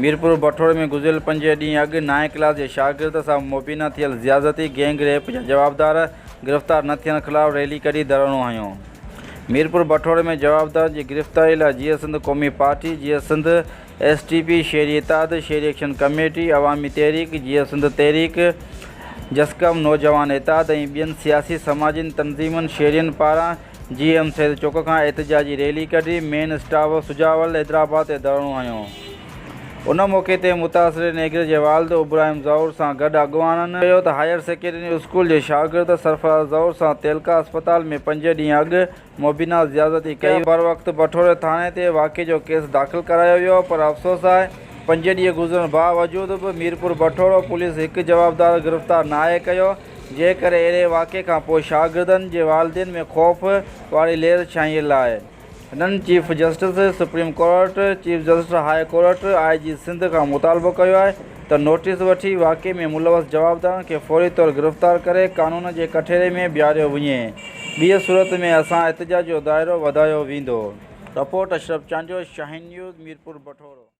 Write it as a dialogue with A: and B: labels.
A: ميرپور بٺوري ۾ گذريل پنج ڏينهن اڳ نائين ڪلاس جي شاگرد سان مبينا ٿيل زيادتي گينگ ريپ جا جوابدار گرفتار نه ٿيڻ خلاف ريلي ڪڍي ڌرڻو هنيو. ميرپور بٺوري ۾ جوابدارن جي گرفتاري لاء Jeay Sindh Qaumi party, Jeay Sindh S T P, Shehri Ittehad, Shehri action committee, Awami Tehreek, Jeay Sindh Tehreek, جسقم، نوجوان اتحاد ۽ ٻين سياسي سماجي تنظيمن شهرين پاران جي ايم سيد چوڪ کان احتجاجي ريلي ڪڍي مين اسٽاپ سجاول حيدرآباد تي ڌرڻو هنيو. ان موقعي تي متاثرين نينگري جي والد ابراهيم زئور سان گڏ اڳواڻن چيو ته هائير سيڪنڊري اسڪول جي شاگرد سرفراز زئور سان تعلقه اسپتال ۾ پنج ڏينهن اڳ مبينا زيادتي ڪئي بروقت بٺوري ٿاڻي تي واقعي جو ڪيس داخل ڪرايو ويو پر افسوس آهي پنج ڏينهن گذرڻ باوجود به ميرپور بٺورو پوليس هڪ جوابدار گرفتار ناهي ڪيو جنهن ڪري اهڙي واقعي کان پوء شاگردن جي والدين ۾ خوف واري لهر ڇانيل آهي. هنن chief justice supreme court, chief justice high court, I G Sindh کان مطالبو ڪيو آهي ته نوٽيس وٺي واقعي ۾ ملوث جوابدارن کي فوري طور گرفتار ڪري قانون جي ڪٽهڙي ۾ بيهاريو وڃي ٻيء صورت ۾ اسان احتجاج جو دائرو وڌايو ويندو. Report, Ashraf Chandio, Shaheen news, Mirpur Bathoro.